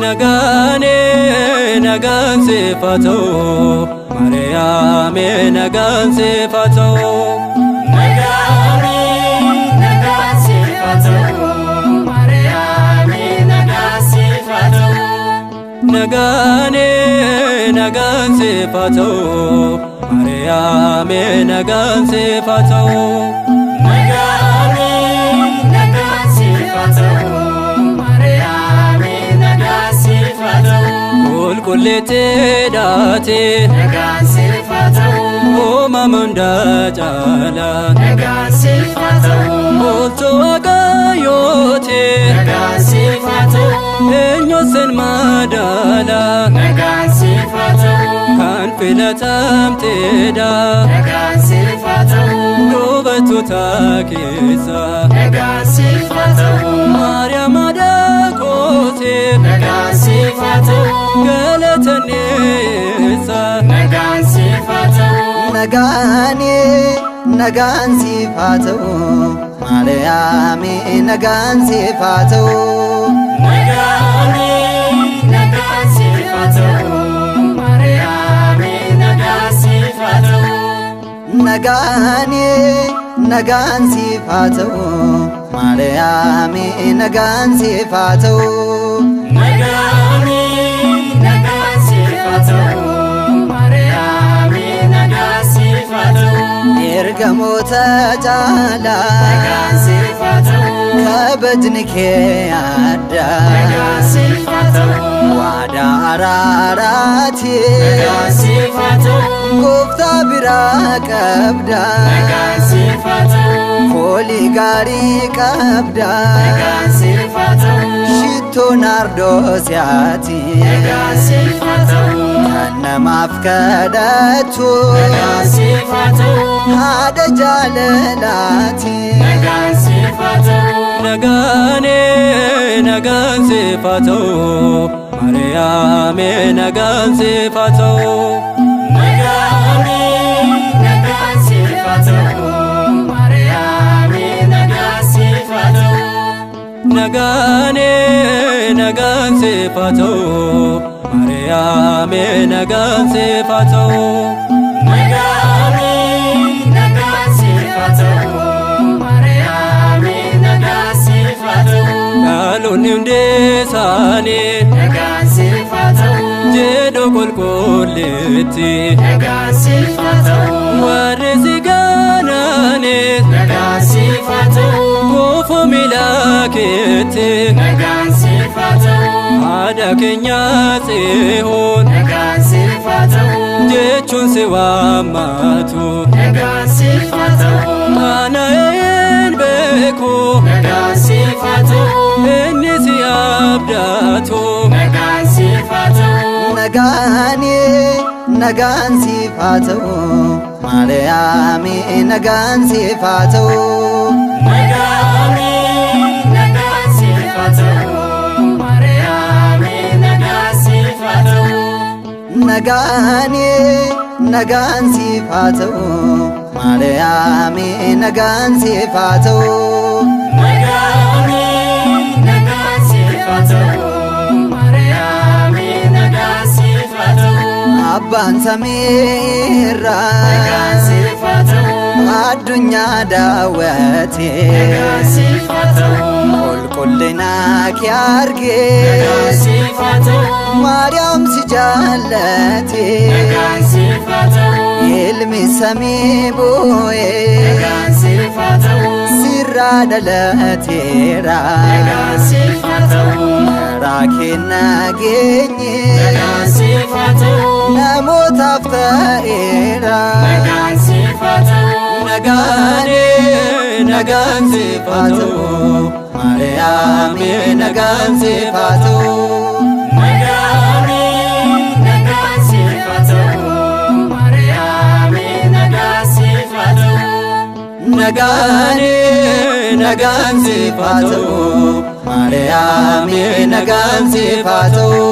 Nagaane nagaan siif haa ta'u, Maariyaame nagaan siif haa ta'u. Nagaane nagaan siif haa ta'u, Maariyaame nagaan siif haa ta'u. Nagaane nagaan siif haa ta'u, Maariyaame nagaan siif haa ta'u. Nagaane nagaan siif haa ta'u, Maariyaame nagaan siif haa ta'u. Qulqulleettee daate Nagaan siif haa ta'u, uumama hundaa caala. Nagaan siif haa ta'u, Oltu Waaqayyooti Nagaan siif haa ta'u, eenyu sin madaala. Nagaan siif haa ta'u, Kan filatamteedha Nagaan siif haa ta'u, dubartoota keessa. Nagaan siif haa ta'u, Maariyaam haadha kooti Nagaan siif haa ta'u, galatanneessa. Nagaan siif haa ta'u. Nagaani nagaan siif haa ta'u, Maariyaami nagaan siif haa ta'u. Nagaani nagaan siif haa ta'u, Maariyaami nagaan siif haa ta'u. Nagaani nagaan siif haa ta'u, Maariyaami nagaan siif haa ta'u. Nagaani nagaan siif haa ta'u, Maariyaami nagaan siif haa ta'u. Ergamoota caalaa Nagaan siif haa ta'u, kabajni kee adda. Nagaan siif haa ta'u, Waadaa araaraati Nagaan siif haa ta'u, gooftaa biraa qabda. Nagaan siif haa ta'u, Foolii gaarii qabda. Nagaan siif haa ta'u, Shittoo naardoosiyaati Nagaan siif haa ta'u, kan namaaf kadhattu Nagaan siif haa ta'u, haadha jaalalaati. Nagaan siif haa ta'u. Nagaane nagaan siif haa ta'u, Maariyaame nagaan siif haa ta'u. Nagaani nagaan siif haa ta'u, Maariyaami nagaan siif haa ta'u. Nagaane nagaan siif haa ta'u, Maariyaame nagaan siif haa ta'u. Nagaani nagaan siif haa ta'u, Maariyaami nagaan siif haa ta'u. Dhaloonni hundi isaanii Nagaan siif haa ta'u, jedhu qulqulleetti. Nagaan siif haa ta'u, Warri si ganaanis Nagaan siif haa ta'u, kufu miila keetti. Nagaan siif haa ta'u, Haadha keenya Tsiyoon Nagaan siif haa ta'u, jechuun si waammatu. Nagaan siif haa ta'u, Kana hin beeku Nagaan siif haa ta'u, inni si abdatu. Nagaan siif haa ta'u. Nagaani nagaan siif haa ta'u, Maariyaami nagaan siif haa ta'u. Nagaani nagaan siif haa ta'u, Maariyaami nagaan siif haa ta'u. Nagaani nagaan siif haa ta'u, Maariyaami nagaan siif haa ta'u. Nagaani nagaan siif haa ta'u, Maariyaami nagaan siif haa ta'u. Abbaan samiirraa Nagaan siif haa ta'u, addunyaa daawwate Nagaan siif haa ta'u, qulqullina kee argee Nagaan siif haa ta'u, Maariyaam si jaallate Nagaan siif haa ta'u, ilmi samii bu'ee Nagaan siif haa ta'u, sirra. sirraa dhalateera. Nagaan siif haa ta'u. Karaa kenna geenye Nagaan siif haa ta'u. Namootaaf ta'eera. Nagaan siif haa ta'u. Nagaani nagaan siif haa ta'u, Maariyaami nagaan siif haa ta'u. Nagaani nagaan siif haa ta'u. Maariyaami nagaan siif haa ta'u. Nagaani nagaan siif haa ta'u, Maariyaami nagaan siif haa ta'u.